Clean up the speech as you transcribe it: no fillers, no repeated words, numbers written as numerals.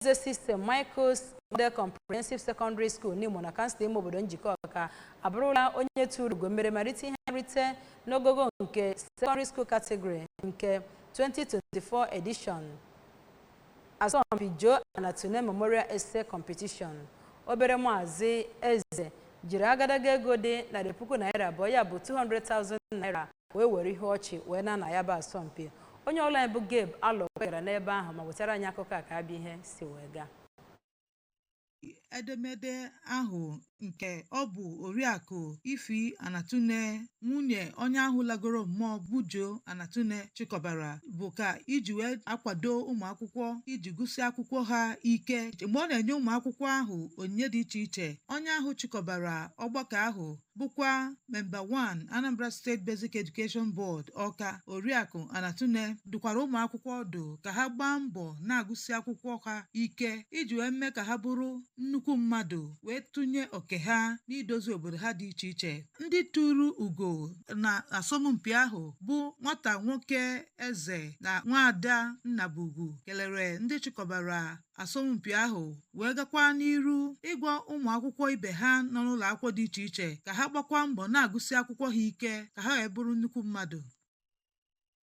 Eze si St. Michael's Model Comprehensive Secondary School n'Imo na kansụl ime obodo Njikọka abụrụla onye turu ugo mmeri ma rite ihe nrite n'ogogo nke Secondary School Category nke 2024 edition asọmpi Joe Anatune Memorial Essay Competition. Obere Maazị Eze jiri agadaga ego dị ₦200,000, ya bụ 200,000 naira, wee were ihe ọchị wee na na ya bụ asọmpi. Onye ọrụ anyị bụ Gabe Alokwe gara n'ebe ahụ ma wetara anyị akụkọ a ka abịa ihe si wee gaa. Edemede ahụ nke ọ bụ Oriakụ Ify Anatune, nwunye onye ahụ lagoro mmụọ bụ Joe Anatune, chịkọbara bụ ka iji wee akwado ụmụ akwụkwọ iji gụsị akwụkwọ ha ike. Mgbe ọ na-enye ụmụ akwụkwọ ahụ onyinye dị iche iche, onye ahụ chịkọbara ọgbakọ ahụ bụkwa Member 1, Anambra State Basic Education Board, Ọka, Oriakụ Anatune dụkwara ụmụ akwụkwọ ọdụ ka ha gbaa mbọ na-agụsị akwụkwọ ha ike iji wee mee ka ha bụrụ nnukwu mmadụ wee tụnye oke ha n'idozi obodo ha dị iche iche. Ndị tụrụ ugo na asọmpi ahụ bụ nwata nwoke Eze na nwaada Nnabugwu kelere ndị chịkọbara asọmpi ahụ wee gakwa n'iru ịgwa ụmụ akwụkwọ ibe ha nọ n'ụlọ akwụkwọ dị iche iche ka ha gbakwa mbọ na-agụsị akwụkwọ ha ike ka ha wee bụrụ nnukwu mmadụ.